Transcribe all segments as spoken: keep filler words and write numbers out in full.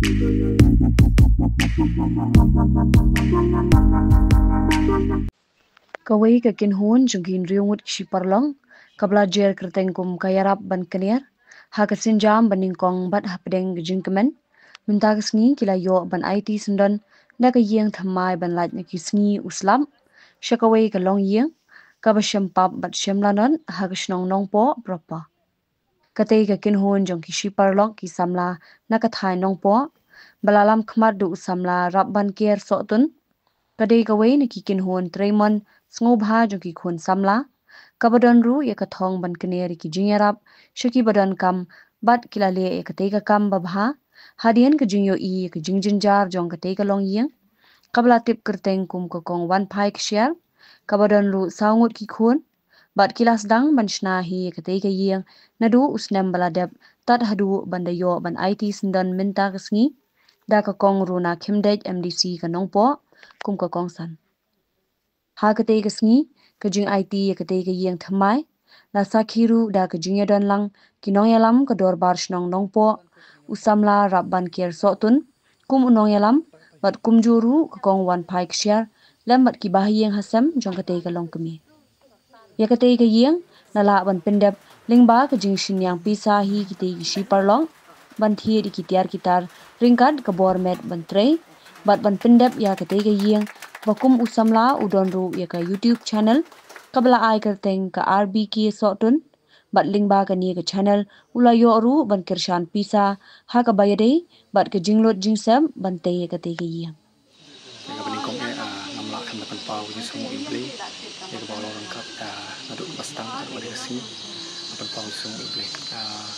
Kawei ka kynhun jong ki hynriew ngut ki shi paralok kaba la jer kyrteng kum ka Ïarap Ban Kner ha ka sienjam ba nyngkong bad hapdeng ka jingkmen mynta ka sngi ki la ïoh ban aiti syndon da ka ïing thymmai ban lait na ki sngi u slap sha kawei ka longïing kaba shem pap bad shem lanot ha ka shnong Nongpoh proper. Katei ka kynhun jong ki shi paralok ki samla na ka thaiñ Nongpoh ba la lam khmat da u samla Rapbankher Sohtun ka dei kawei na ki kynhun treimon sngewbha jong ki khun samla kaba don ruh ïa ka thong ban kner ïa ki jingïarap sha kiba donkam bad ki la leh ïa katei ka kam babha hadien ka jingïohi ïa ka jingjynjar jong katei ka longïing kaba la tip kyrteng kum ka Kong Wanphai Kshiar kaba don ruh saw ngut ki khun bad ki la sdang ban shna hi ïa katei ka ïing naduh u snem ba la dep tad haduh ban da ïoh ban aiti syndon mynta ka sngi da ka Kong Runa Khymdeit, M D C ka Nongpoh, kum ka kongsan. Ha katei ka sngi ka jingaiti ïa katei ka ïing thymmai la sakhi ruh da ka jingïadon lang ki nongïalam ka Dorbar Shnong Nongpoh, u samla Rapbankher Sohtun kum u nongïalam bad kumjuh ruh ka Kong Wanphai Kshiar lem bad ki bahaïing hasem jong katei ka longkmie. Ïa katei ka ïing la lah ban pyndep lyngba ka jingshynñiang pisa hi kitei ki shi paralok ban thied ïa ki tiar ki tar ryngkat ka bor met ban trei bad ban pyndep ïa katei ka ïing ba kum u samla u don ruh ïa ka YouTube channel kaba la ai kyrteng ka R B K Sohtun bad lyngba kane ka channel u la ïoh ruh ban kyrshan pisa ha kaba ïadei bad ka jinglut jingsep ban tei ïa katei ka ïing. Ïa kaba nyngkong eh, ah, ngam lah khlem da pynpaw ka jingsngewnguh ïa U Blei ïa kaba u la long ryngkat, ah, naduh kaba sdang haduh kane ka sngi. Ngam pynpaw ka jingsngewnguh ïa U Blei. Ah,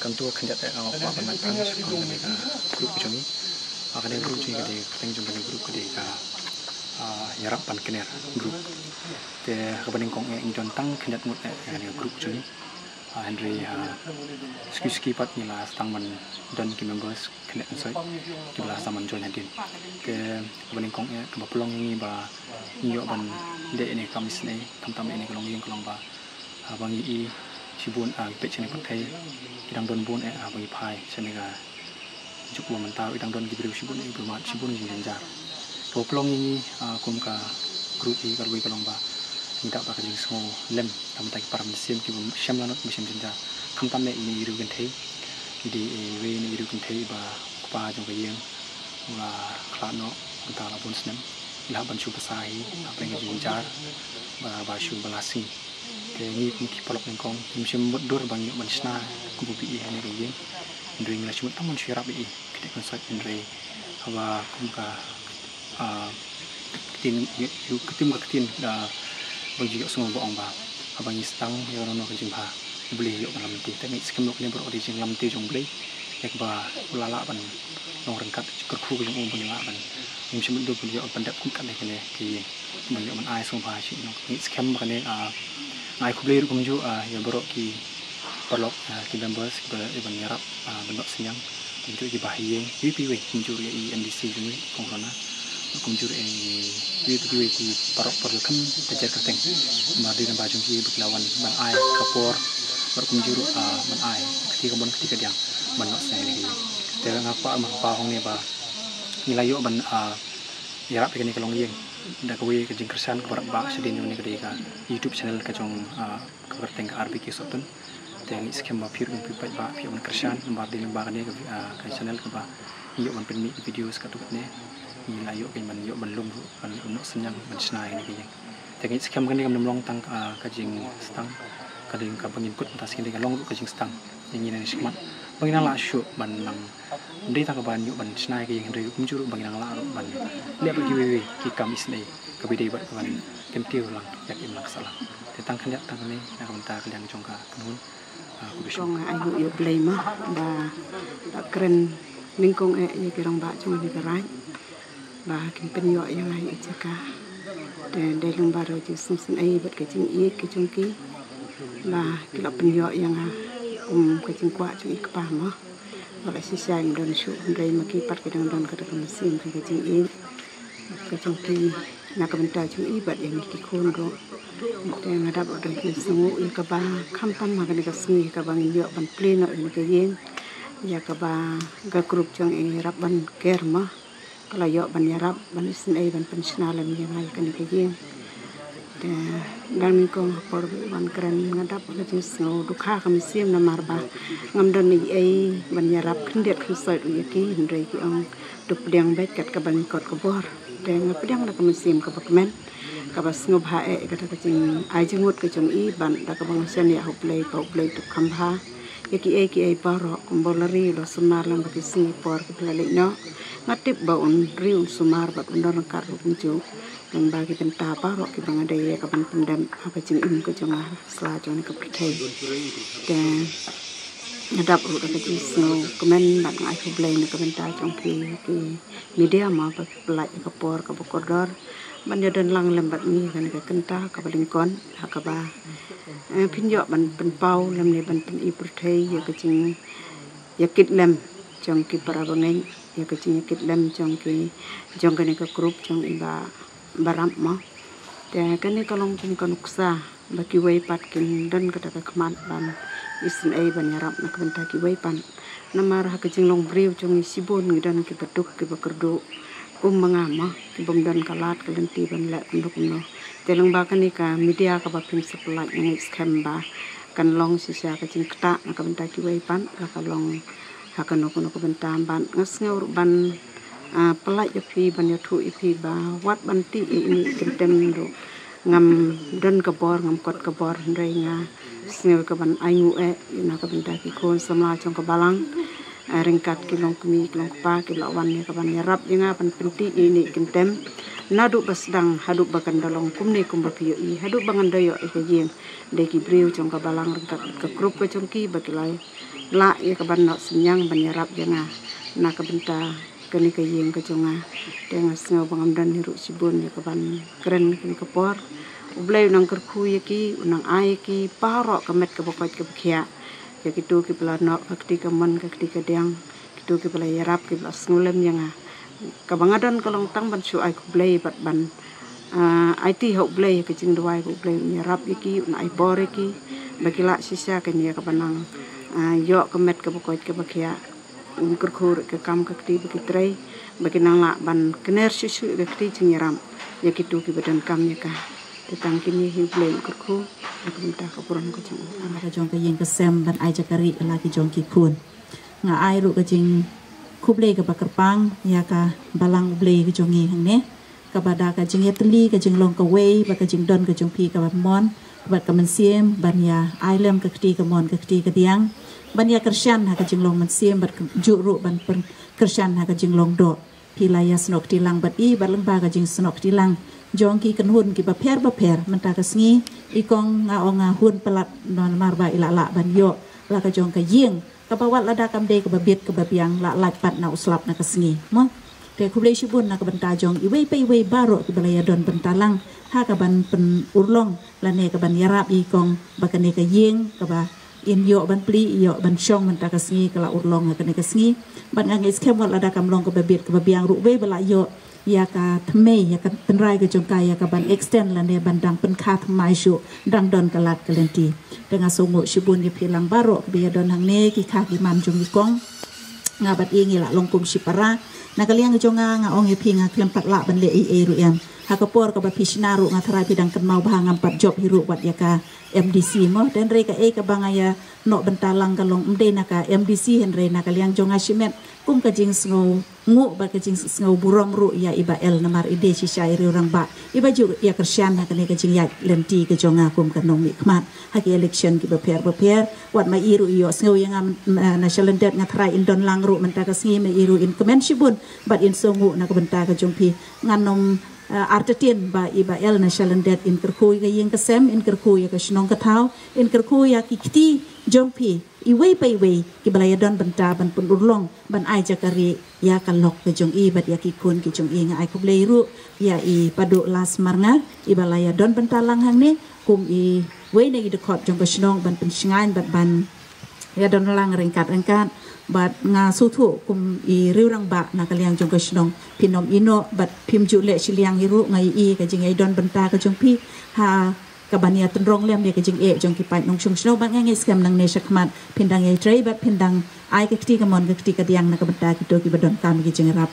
kumta khyndiat eh, ah, nga kwah ban mut tang shaphang kane ka group jong ngi. Ah, kane ka group jong ngi ka dei, ka kyrteng jong kane ka group ka dei ka, ah, Ïarap Ban Kner group. Te kaba nyngkong eh ngi don tang khyndiat ngut eh ïa kane ka group jong ngi. Ah, hynrei, ah, suki suki pat ngi la sdang ban don ki members khyndai khyndai kiba la sdang ban join hadien. Te kaba nyngkong eh kaba pynlong ïa ngi ba ngi ïoh ban leh ïa kane ka kam isynei, khamtam ïa kane ka longïing ka long ba, ah, ba ngi i shibun, ah, ngi peit shane pyrthei ki dang don bun eh, ah, ba ngi phai shane ka juk ba mynta i dang don ki briew shibun, i briew mat shibun, jingjynjar. Kaba pynlong ïa ngi, ah, kum ka group hi ka long ba ngi dap da ka jingsngew lem na bynta ki para mynsiem kiba shem lanot ba shem jynjar. Khamtam eh ine i riew kynthei, i dei iwei ine i riew kynthei ba u kpa jong ka ïing u la khlad noh mynta la bun snem. I la hap ban shu basa hi hapdeng ka jingjynjar ba, ba shu ba la sngi. Te ngi kum ki paralok nyngkong ngim shym mutdur ba ngi ïoh ban shna kumba phi i ha kane ka ïing. Hynrei ngi la shu mut tang ban shu ïarap ïa i khyndai khyndai, hynrei haba kum ka, ah, ktien, ïa, ïa, ka ktien, ka ktien, ah, ba ngi ïohsngew ba ong ba haba ngi sdang ïa kano kano ka jingbha, U Blei u ïoh ban lamti. Te ngi skhem ruh kane baroh ka dei jinglamti jong U Blei ïa kaba u la lah ban long ryngkat ka jingkyrkhu ka jong u ba ngi lah ban, ngim shym mutdur ban ïoh ban pyndep kum kane, kane ka ïing ban ïoh ban ai sngewbha sha ngi. Ngi skhem ba kane, ah, nga ai khublei ruh kumjuh, ah, ïa baroh ki paralok, ah, ki members kiba, ïa ban ïarap, ah, ban noh synñiang, kumjuh ki bahaïing, iwei pa iwei, kumjuh ruh ïa i M D C jong ngi, Kong Rona, kumjuh ruh ïa iwei pa iwei ki paralok paralok ki ba jer kyrteng. Namar dei lyngba jong ki ba ki la wan ban ai ka por bad kumjuh ruh, ah, ban ai ka kti kaba bun, ka kti kadiang ban noh synñiang ïa kane ka ïing. Te nga kwah ban pynpaw hangne ba ngi la ïoh ban, ah, ïarap ïa kane ka longïing da kawei ka jingkyrshan kaba radbah shadien jong kane ka dei ka YouTube channel ka jong, ah, ka kyrteng ka R B K Sohtun. Te ngi skhem ba phi ruh phi paidbah phi ïoh ban kyrshan namar dei lyngba kane ka, ah, ka channel kaba ngi ïoh ban pynmih ki videos katto katne. Ngi la ïoh, ngi ban ïoh ban lum ruh ban ïoh ban noh synñiang ban shna ïa kane ka ïing. Te ngi skhem kane kam long tang, ah, ka jingsdang, ka dei kaba ngin kut mynta sngi, ka long ruh ka jingsdang ïa ngi nangne shakhmat ba ngin nang lah shuh ban nang, ym dei tang kaba ngi ïoh ban shna ïa ka ïing hynrei kumjuh ruh ba ngin nang lah ruh ban leh bad kiwei kiwei ki kam isynei kaba ïadei bad ka ban kyntiew lang ïa ka imlang ka sahlang. Te tang khyndiat tang kane na ka bynta ka liang jong ka kynhun, ah, khublei shibun. Kong, ah, ai nguh ïa U Blei mo ba, ba kren nyngkong eh ïa ki rangbah jong ngi ka raid ba kin pynïoh ïa nga ïa ka jaka. Te dei lyngba ruh ka jingsngewsynei bad ka jingïeit ka jong ki ba ki la pynïoh ïa nga kum ka jingkwah jong i kpa mo. Ba la shisha im don shuh hynrei ma ki pat ki dang don kata ka mynsiem ka jingïeit ka jong ki na ka bynta jong i bad ïa ngi ki khun ruh. Te nga dap ban ïasngew ïa kaba khamtam ha kane ka sngi kaba ngin ïoh ban plie noh ïa kane ka ïing. Ïa kaba ka group jong i rap ban ker ma ka la ïoh ban ïarap ban isynei ban pynshna lem ïa nga ïa kane ka ïing. Te dang nyngkong ha por ba i wan kren nga dap ka jingsngew dukha ka mynsiem namar ba ngam don ei ei ban ïarap khyndiat khynsoit ïa ki, hynrei ki ong to pdiang beit kat kaba ngi kot ka bor. Te nga pdiang da ka mynsiem kaba kmen, kaba sngewbha eh kata ka jingai jingmut ka jong i ban da kaba nga shaniah ha U Blei ba U Blei to kham bha ïa kiei kiei baroh kumba u la ri u la sumar lang ba ki sngi por kiba la leit noh. Nga tip ba un ri un sumar bad un don ryngkat ruh kumjuh lyngba ki bynta baroh kiba nga dei ïa ka ban pyndem ha ka jingim ka jong nga ha sla jong ka pyrthei. Te nga dap ruh da ka jingsngew kmen bad nga ai khublei na ka bynta jong phi ki media ma ba phi pynlait ïa ka por kaba kordor ban ïa don lang lem bad ngi ha kane ka kynta kaba lyngkot ha kaba eh, phin ïoh ban pynpaw lem ne ban pyni pyrthei ïa ka jing ïa kit lem jong ki para bangeit, ïa ka jing ïa kit lem jong ki jong kane ka group jong i ba Baram ma. Te kane ka long kum ka nuksa ba kiwei pat kin don kata ka khmat ban isynei ban ïarap na ka bynta kiwei pat. Namar ha ka jinglong briew jong i shibun ngi don kiba duk kiba kyrduh kum ma nga ma, kibym don ka lad ka lynti ban leh kumno kumno. Te lyngba kane ka media kaba phim sa pynlait nga ngeit skhem ba kan long shisha ka jingktah na ka bynta kiwei pat, la ka long ha kano kano ka bynta. Bad nga sngew ruh ban ah, pynlait ïa phi ban ïathuh ïa phi ba wat ban tih ïa ine i kyntem ruh ngam don ka bor, ngam kot ka bor, hynrei nga sngew ka ban ainguh eh ïa na ka bynta ki khun samla jong ka balang. Ah, ryngkat ki long kmie ki long kpa kiba la wan ïa ka ban ïarap ïa nga ban pyntih ïa ine i kyntem. Naduh ba sdang haduh ba kan da long kumne kumba phi ïohi, haduh ba ngan da ïoh ïa ka ïing, dei ki briew jong ka balang ryngkat ka group ka jong ki ba ki la lah ïa ka ban noh synñiang ban ïarap ïa nga na ka bynta kane ka ïing ka jong nga. Te nga sngew ba ngam don hi ruh shibun ïa ka ban kren kane ka por. U Blei u nang kyrkhu ïa ki, u nang ai ïa ki baroh ka met kaba koit kaba khiah. Ïa kito kiba la noh ka kti ka mon ka kti ka diang, kito kiba la ïarap kiba la sngewlem ïa nga. Kaba nga don ka long tang ban shu ai khublei bad ban ah, aiti ha U Blei ka jingduwai ba U Blei un ïarap ïa ki, un ai bor ïa ki ba ki lah shisha kane ïa ka ban nang ah, ïoh ka met kaba koit kaba khiah. Un kyrkhu ruh ka kam ka kti ba ki trei ba ki nang lah ban kner shuh shuh ka kti jingïarap ïa kito kiba donkam ïa ka. Te tang kine hi U Blei un kyrkhu na ka bynta ka burom ka jong u. Ka jong ka ïing ka sem ban ai jaka ri la ki jong ki khun. Nga ai ruh ka jingkhublei kaba kyrpang ïa ka balang U Blei ka jong ngi hangne, kaba da ka jingïatylli ka jinglong kawei bad ka jingdon ka jong phi kaba mon bad ka mynsiem ban ïa ai lem ka kti ka mon ka kti ka diang, ban ïa kyrshan ha ka jinglong mynsiem bad ka juh ruh ban pyn kyrshan ha ka jinglong doh. Phi la ïa snoh kti lang bad i bad lyngba ka jingsnoh kti lang jong ki kynhun kiba pher ba pher mynta ka sngi, i kong nga ong nga hun palat namar ba i la lah ban ïoh la ka jong ka ïing kaba wat lada kam dei kaba bit kaba biang la lait pat na u slap na ka sngi. Mo, te khublei shibun na ka bynta jong iwei pa iwei baroh kiba la ïa don bynta lang ha ka ban pynurlong lane ka ban ïarap i kong ba kane ka ïing kaba in ïoh ban plie, ïoh ban shong mynta ka sngi ka la urlong ha kane ka sngi. Bad nga ngeit skhem wat lada kam long kaba bit kaba biang ruh wei ba la ïoh ïa ka thymmei ïa ka tynrai ka jong ka ïa ka ban extend lane ban dang pynkha thymmai shuh dang don ka lad ka lynti. Te nga sngewnguh shibun ïa phi lang baroh kiba ïa don hangne ki kha ki mam jong i kong. Nga bad i ngi la long kum shipara. Na ka liang jong nga nga ong ïa phi nga khlem pat lah ban leh ei ei ruh ïa. Ha ka por kaba phi shna ruh nga tharai phi dang kynmaw ba ngam pat jop hi ruh wat ïa ka M D C mo. Te hynrei kaei kaba nga ïa noh bynta lang ka long ym dei na ka M D C hynrei na ka liang jong nga shimet kum ka jingsngew nguh bad ka jingsngew burom ruh ïa i Bah L namar i dei shisha i riewrangbah iba ju ïa kyrshan ha kane ka jingïaid lynti ka jong nga kum ka nongmihkhmat ha ki election kiba pher ba pher. Wat ma i ruh i ïohsngew ïa nga na shalyndet nga tharai in don lang ruh mynta ka sngi, ma i ruh in kmen shibun bad in sngewnguh na ka bynta ka jong phi. Ngan ym artatien ba i Bah L na shalyndet in kyrkhu ïa ka ïing ka sem, in kyrkhu ïa ka shnong ka thaw, in kyrkhu ïa ki kti jong phi iwei pa iwei kiba la ïa don bynta ban pynurlong ban ai jaka rieh ïa ka lok ka jong i bad ïa ki khun ki jong i. Nga ai khublei ruh ïa i Paduh Las Marngar iba la ïa don bynta lang hangne kum iwei na i dkhot jong ka shnong ban pynshngaiñ bad ban ïa don lang ryngkat ryngkat. Bad nga sngewthuh kum i riewrangbah na ka liang jong ka shnong phin ym ïehnoh bad phim ju leh shiliang hi ruh, nga ïohi ka jingïadon bynta ka jong phi ha ka ban ïa tynrong lem ïa ka jingeh jong ki paid nongshong shnong. Bad nga ngeit skhem nangne shakhmat phin dang ïai trei bad phin dang ai ka kti kamon ka kti kadiang na ka bynta kito kiba donkam ïa ka jingïarap.